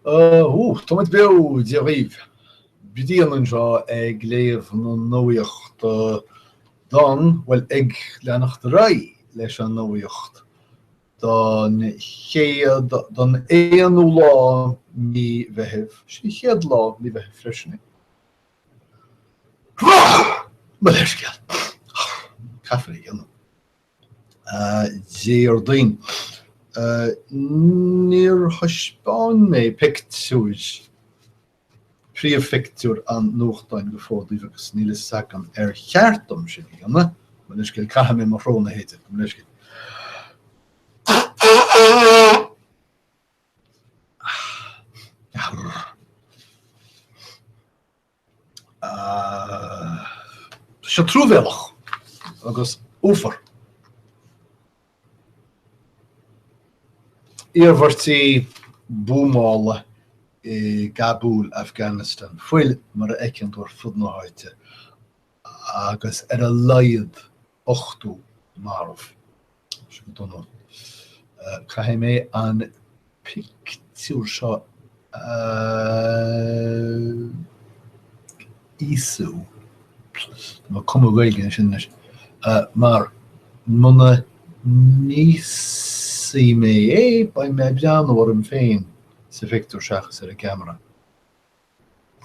Tá muid beo, Dia dhaoibh. Brian anseo ag léamh na nuachta don, bhuel, ag leanacht ar aghaidh leis an nuacht don chéad, don aonú lá mí Mheithimh, sin an chéad lá mí Mheithimh freisin é. Mo leithscéal. Caithfear é a dhéanamh. Déardaoin. Níor thaispeáin mé pictiúr, príomhphictiúr an nuachtáin go fóill daoibh agus níl a fhios agam ar cheart dom sin a dhéanamh. Mo leithscéal, caithfidh mé mo shrón a shéideadh. Mo leithscéal. Tá sé truamhéalach agus uafar. Iarmhairtí buamála i gCabúl, Afghanistan. Fuil mar a fheiceann tú ar fud na háite agus ar a laghad 80 marbh. Sin go dona. Caithfidh mé an pictiúr seo a íosú, tá mé ag cumadh Gaeilge ansin anois, mar muna n-íosfaidh mé é, beidh mé ag breathnú orm féin sa phictiúr seachas ar an gceamara.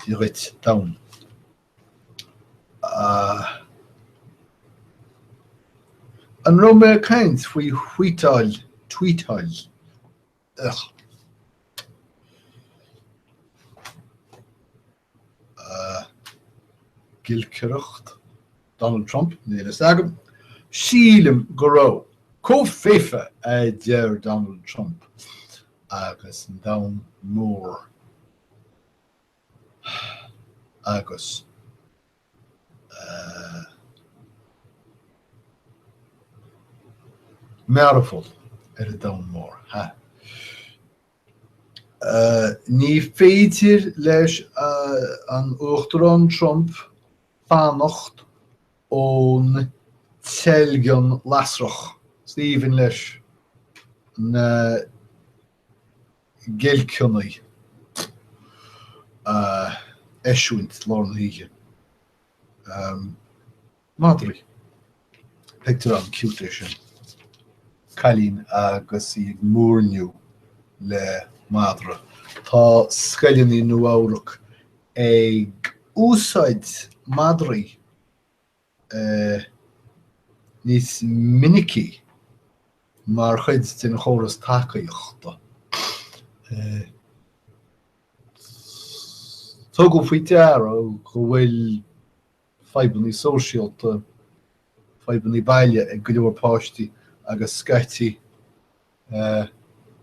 Dia dhuit, domhan. An raibh mé ag caint faoi thvuíteáil, tweetáil? Ugh. Giolcaireacht Donald Trump? Níl a fhios agam. Sílim go raibh. Chomh faofa, a deir Donald Trump agus an domhan mór. agus mearbhall ar an domhan mór. Ha. Ní féidir leis an Uachtarán Trump fanacht ón teilgean lasrach. Is aoibhinn leis na giolcanna a eisiúint lár na hoíche. Madraí. Pictiúr an-cute é sin. Cailín agus í ag muirniú le madra. Tá scoileanna i Nua-Eabhrac ag úsáid madraí níos minicí mar chuid den chóras tacaíochta. Tugadh faoi deara go bhfuil fadhbanna sóisialta, fadhbanna baile ag go leor páistí agus scaití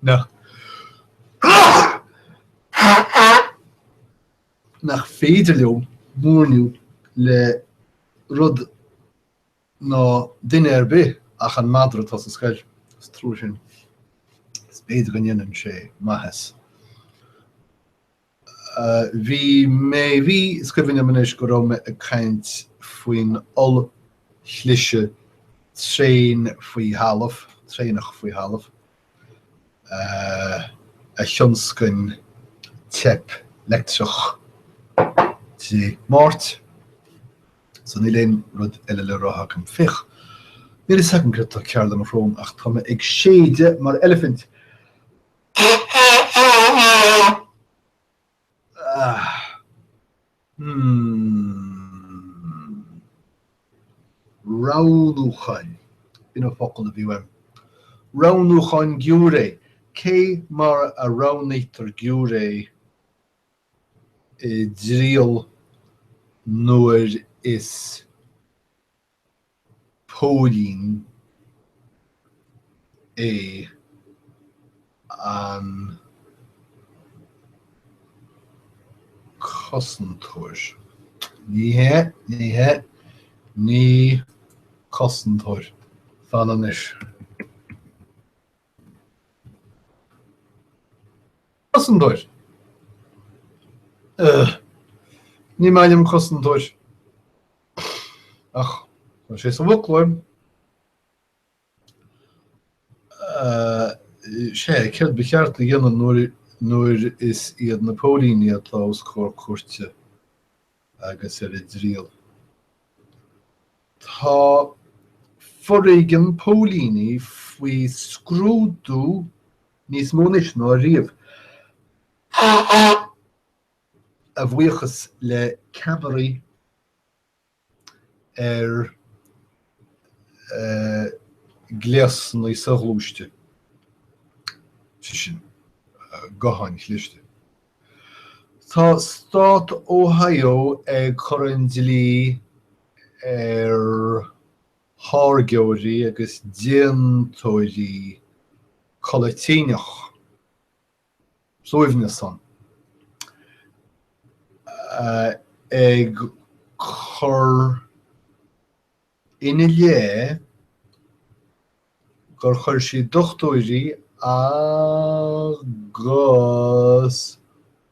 nach nach féidir leo muirniú le rud ná duine ar bith ach an madra atá sa scoil. Is trua sin. Is b'fhéidir go ndéanann sé maitheas. Bhí mé, bhí, is cuimhin liom anois go raibh mé ag caint faoin ollchliseadh traein faoi thalamh, traenach faoi thalamh. a thionscain teip leictreach Dé Máirt. So níl aon rud eile le rá agam. Féach, níl fhios agam céard atá cearr le mo shrón ach tá mé ag séideadh mar eilifint. Hmm. Roghnúcháin. B'in an focal a bhí uaim. Roghnúcháin giúiré. Cé mar a roghnaítear giúiré i dtriail nuair is póilín é an cosantóir. Ní hea, ní hea, ní cosantóir. Fan anois. Cosantóir. Ugh. Ní maith liom cosantóir. Ach tá sé sa bhfoclóir. Sea, céard ba cheart a dhéanamh nuair Nuair is iad na póilíní atá os comhair cúirte agus ar a dtriail. Tá foréigean póilíní faoi scrúdú níos mó anois ná riamh, a bhuíochas le ceamaraí ar ghléasanna soghluaiste, sé sin, gutháin chliste. Tá stát Ohio ag cur an dlí ar tháirgeoirí agus déantóirí codlaitíneach, suaimhneasán, ag cur ina leith gur chuir siad dochtúirí agus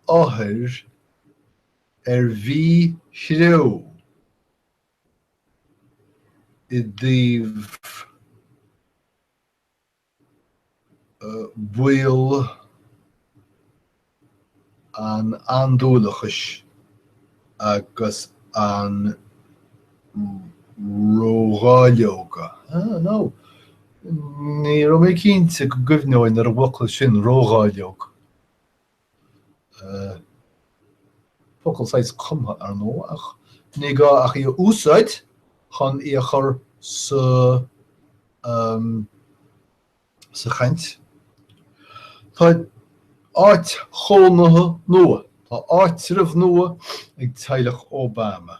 othair ar mhíthreo i dtaobh baol an andúileachais agus an ródháileoga. Ah, no. Ní raibh mé cinnte go gcuimhneoinn ar an bhfocal sin, ródháileog. Focal saghas cumtha, ar ndóigh, ach ní gá ach í a úsáid chun í a chur sa sa chaint. Tá áit chónaithe nua, tá áitreabh nua ag teaghlach Obama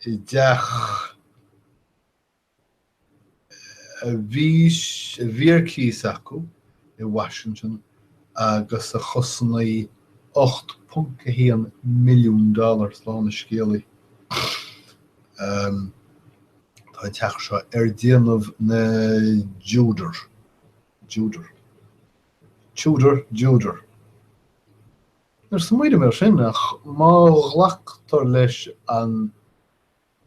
i dteach a bhí a bhí ar cíos acu i Washington agus a chosnaigh 8.1 milliún dollar, slán na scéalaí. Tá an teach seo ar déanamh na dTudor. Tudor. Tudor, Tudor. Níor smaoinigh mé air sin ach má ghlactar leis an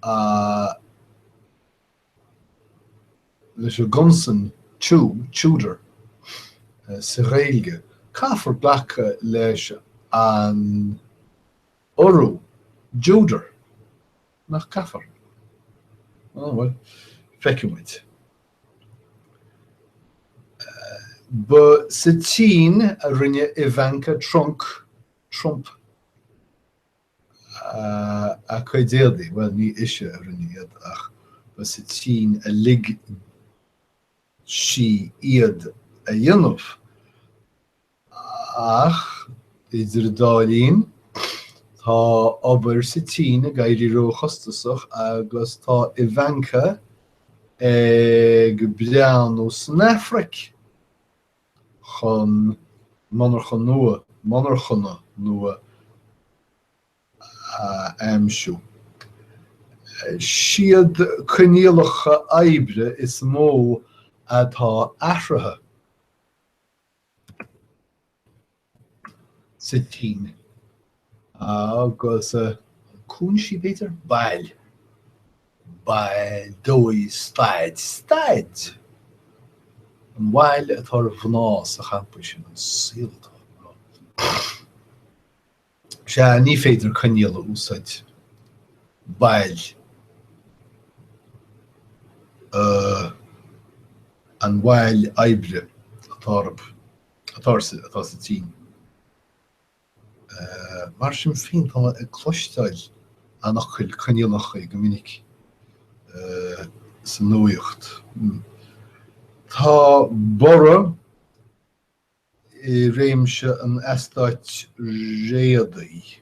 a leis an gconsan tu, Tudor, sa Ghaeilge, caithfear glacadh leis an urú Judor, nach gcaithfear? Á, bhuel, feicfidh muid. Ba sa tSín a rinne Ivanka Trunk, Trump, a cuid éadaí, bhuel, ní ise a rinne iad ach ba sa tSín a lig sí iad a dhéanamh. Ach idir an dá linn, tá obair sa tSín ag éirí róchostasach agus tá Ivanka ag breathnú san Afraic chun monarcha nua, monarchana nua a aimsiú. Siad coinníollacha oibre is mó atá athraithe. sa tSín agus cúinsí, b'fhéidir? Bail. Bail, dóigh, staid. Staid! An bhail atá ar mhná sa champa sin, an saol atá ar mhná. Sea, ní féidir coinníoll a úsáid. Bail. An bhail oibre atá orthu, atá atá sa tSín. Mar sin féin, tá mé ag cloisteáil an fhocail coinníollacha go minic sa nuaíocht. Tá borradh i réimse an eastáit réadaigh.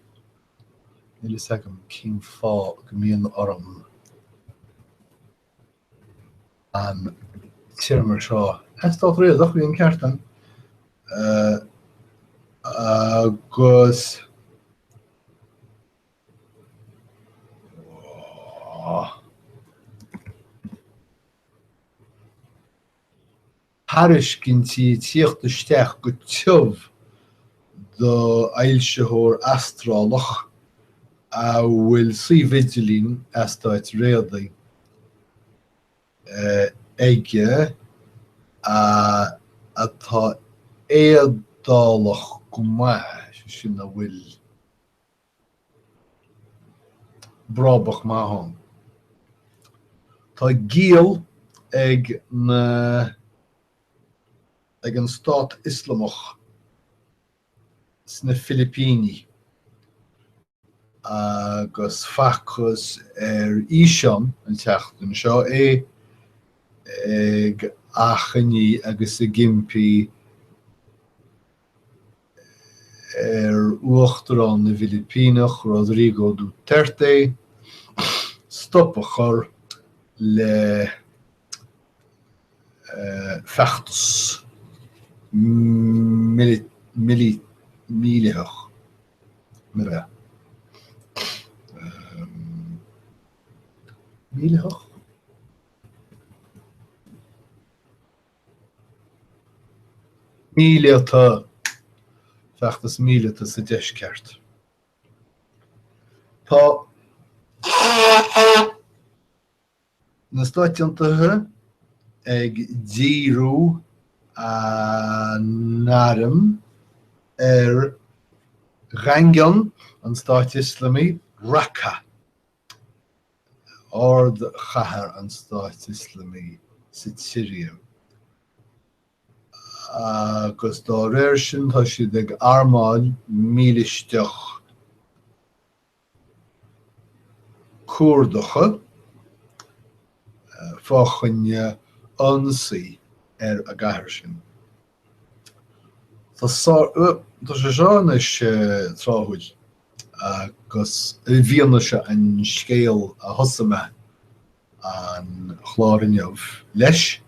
Níl fhios agam cén fáth go mbíonn orm an téarma seo, eastát réadach, bhí an ceart agam, agus tairiscintí ag tíocht isteach go tiubh d'fhoilsitheoir Astrálach a bhfuil suíomh idirlín eastáit réadaigh aige atá éadrom. Iodálach go maith, sé sin a bhfuil brabach maith ann. Tá giall ag na ag an Stát Ioslamach sna Filipíní agus facthas ar fhíseán an tseachtain seo é ag achainí agus ag impí ar Uachtarán na bhFilipíneach, Rodrigo Duterte, stop a chur le feachtas mílitheach. Mílitheach? Míleata, feachtas míleata sa deisceart. Tá na Stáit Aontaithe ag díriú a n-airm ar dhaingean an Stáit Ioslamaigh, Raqqa. ardchathair an Stáit Ioslamaigh sa tSiria, agus dá réir sin tá siad ag armáil mílisteach Cuardacha fá choinne ionsaí ar an gcathair sin. Tá sé seo anois tráthúil agus i bhfianaise an scéil a thosaigh mé an chlár inniu leis,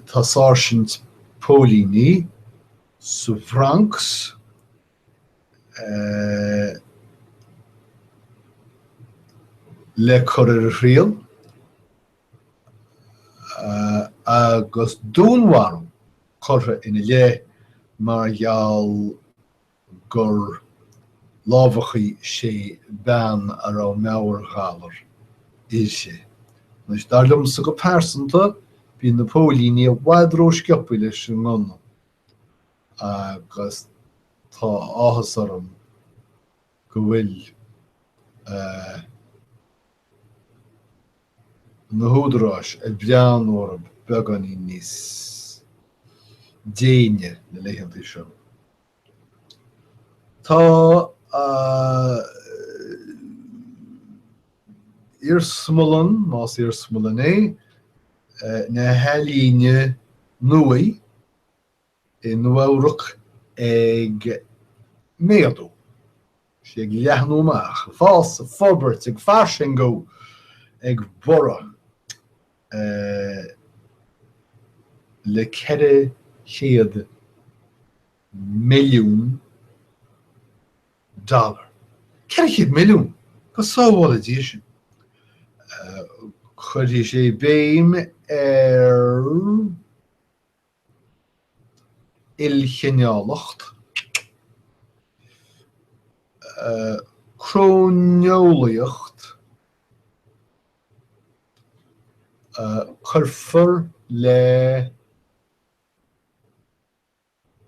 tá sáirsint póilíní sa Bhronx le cur ar a thriail. agus dúnmharú curtha ina leith mar gheall gur lámhachaigh sé bean a raibh meabhairghalar uirthi. Anois, dar liomsa go pearsanta, bhí na póilíní i bhfad rósciobtha leis an ngunna agus tá áthas orm go bhfuil na húdaráis ag breathnú orthu beagáinín níos déine na laethanta seo. Tá iarsmalann, más iarsmalann é, na healaíne nuaí i Nua-Eabhrac ag méadú. sé ag leathnú amach, ag fás, ag forbairt, ag fairsingiú, ag borradh le 400 milliún dollar. 400 milliún! Go sábhála Dia sinn! Cuirfidh sé béim ar. ilchineálacht, cróineolaíocht, cuirfear le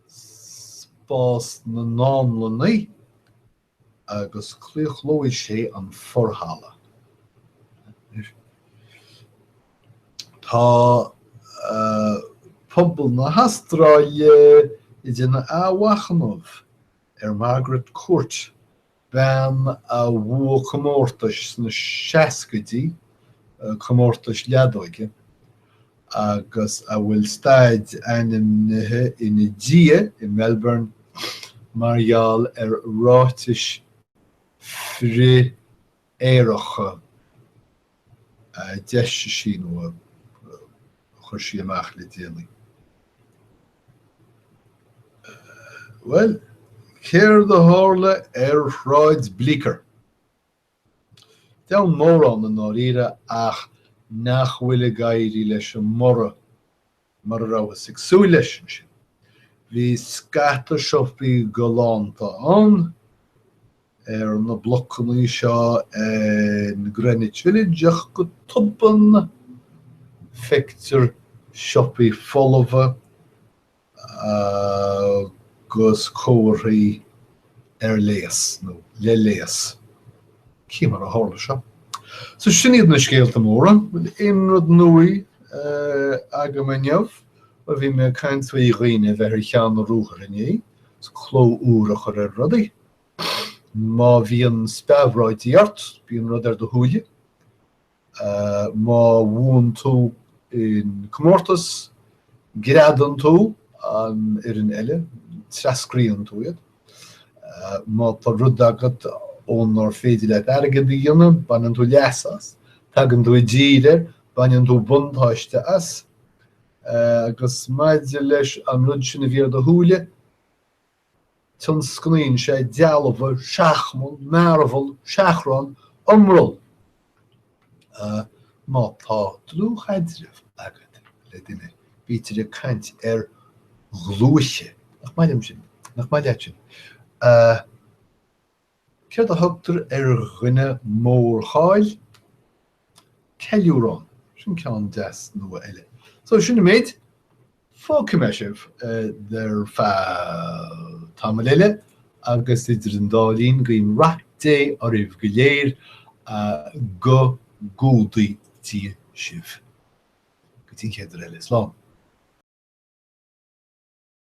spás na ndánlanna agus claochlóidh sé an forhalla. Tá pobal na hAstráile ag déanamh athmhachnaimh ar Margaret Court, bean a bhuaigh comórtais sna seascaidí, comórtais leadóige, agus a bhfuil staid ainmnithe ina diaidh i Melbourne mar gheall ar ráitis frith-aeracha a d'eisigh sí nó a chuir sí amach le déanaí. Bhuel, céard a tharla ar Shráid Bleecker? Deamhan mórán i ndáiríre ach nach bhfuil ag éirí leis an mborradh mar a rabhthas ag súil leis ansin. Bhí scata siopaí galánta ann ar na blocanna seo in Greenwich Village ach go tobann feictear siopaí folmha. Agus comharthaí ar léas, nó le léas. Cé mar a tharla seo? So sin iad na scéalta móra. Bhfuil aon rud nua agam inniu? Bhuel, bhí mé ag caint faoi dhaoine a bheith ar cheann an ruathair inné, is cló úr a chur ar rudaí. Má bhíonn speabhraídí ort, bíonn rud ar do shúile. Má bhuann tú in comórtas, greadann tú an fhoireann eile, treascraíonn tú iad. Má tá rud agat ónar féidir leat airgead a dhéanamh, baineann tú leas as, tagann tú i dtír air, baineann tú buntáiste as. Agus maidir leis an rud sin a bhí ar do shúile, Tionscnaíonn sé dealbha, seachmall, mearbhall, seachrán, iomrall. Má tá dlúthchaidreamh agat le duine, bítear ag caint ar dhlúithe. Nach maith liom sin? Nach maith leat sin? Céard a thugtar ar dhuine mórcháil? Ceiliúrán. Sin ceann deas nua eile. So, sin an méid. Fágfaidh mé sibh ar feadh tamaill eile agus idir an dá linn guím rath Dé oraibh go léir, go gcumhdaí Dia sibh. Go dtí an chéad uair eile, slán.